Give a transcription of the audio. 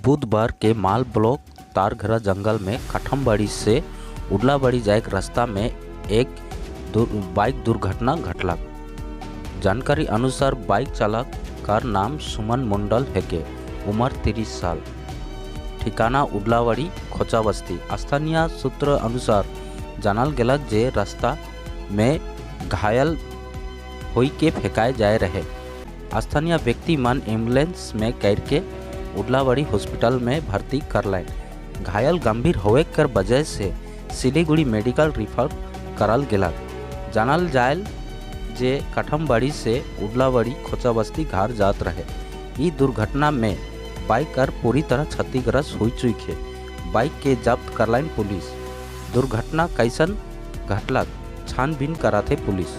बुधवार के माल ब्लॉक तारघरा जंगल में काठमबाड़ी से उडलाबाड़ी जाए के रास्ता में एक बाइक दुर्घटना घटलक। जानकारी अनुसार बाइक चालक का नाम सुमन मंडल हेके, उम्र 30 साल, ठिकाना उडलाबाड़ी खोचा बस्ती। स्थानीय सूत्र अनुसार जानल गेलक जे रास्ता में घायल होई के फेंकाए जाए रहे। स्थानीय व्यक्ति मन एम्बुलेंस में कर के उडलाबाड़ी हॉस्पिटल में भर्ती करलाइन। घायल गंभीर होवे कर वजह से सिलीगुड़ी मेडिकल रिफर करल गेलक। जानल जायल जे काठमबाड़ी से उडलाबाड़ी खोचा बस्ती घर जात रहे। ई दुर्घटना में बाइक कर पूरी तरह क्षतिग्रस्त हो चुकी है। बाइक के जब्त करलाइन पुलिस। दुर्घटना कैसन घटलक छानबीन कराथे पुलिस।